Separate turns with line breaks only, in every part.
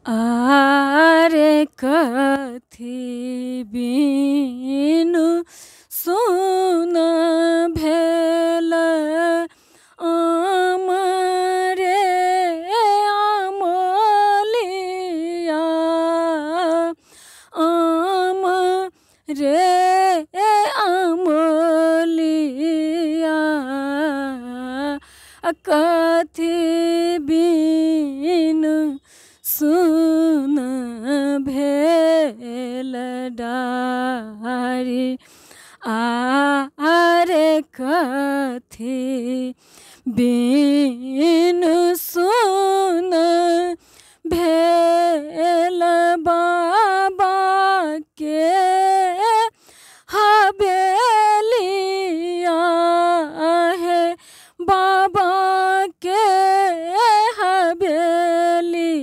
आरे कथी बिनु सुन भेल आमरे आमलिया, आम रे आमलिया, कथी बिनु सुन भेल डारी, आरे कथी बिनु सुन भेल बाबा के हवेलिया है, बाबा के हवेलिया,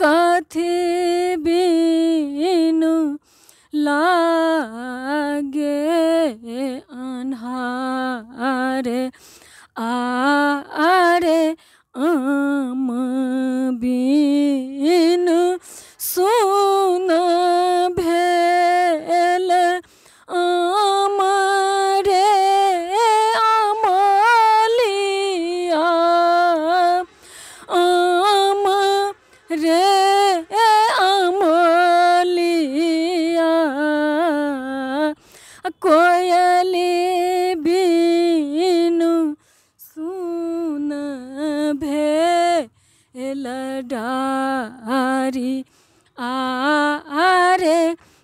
कथी बिनु लागे अन्हारे, आरे आम बिनु सुन भेल आम रे आमलिया, आम रे आमलिया, कोयली बिनु सुन भेल डारी, आरे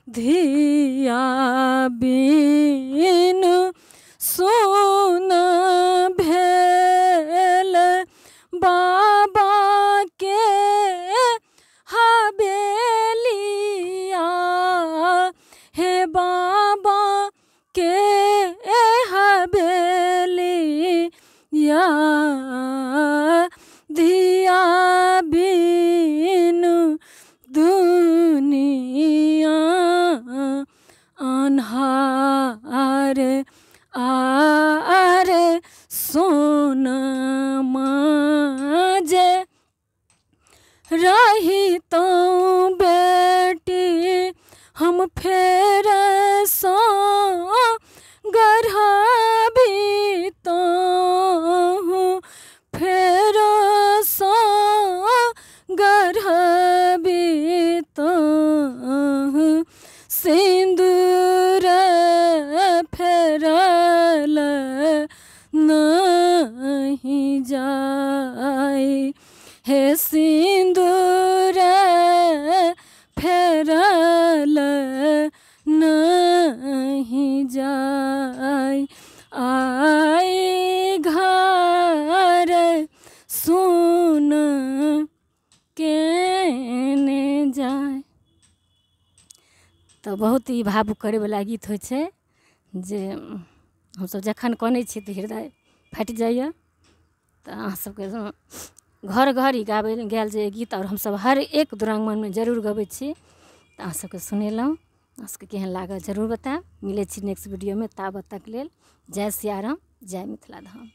धिया बिनु सुन भेल बाबा के हवेलिया हे, बाबा के हवेलिया, धिया बिनु दुनिया अन्हार, आरे सोनमा जे रही तो बेटी हम फेर सो गढ़बी तो फेर सो गढ़बी तो सिंदूर फेरल नहीं जाए हे, सिंदूर फेरल नहीं जाए, आए घर सुन केने जाए। तऽ बहुत ही भावुक करैवला गीत होइ छै जे हमसब जखन कनै छी तऽ हृदय फाटि जाइए। तऽ अहाँ सबके घर घर ई गाबै गायल जाइए गीत, आओर हमसब हर एक दुरागमनमे जरूर गबै छी। तऽ अहाँ सबके सुनेलहुँ, अहाँ सबके केहन लागल जरूर बतायब। मिलै छी नेक्स्ट वीडियोमे, ताबत तक लेल जय सियाराम, जय मिथिला धाम।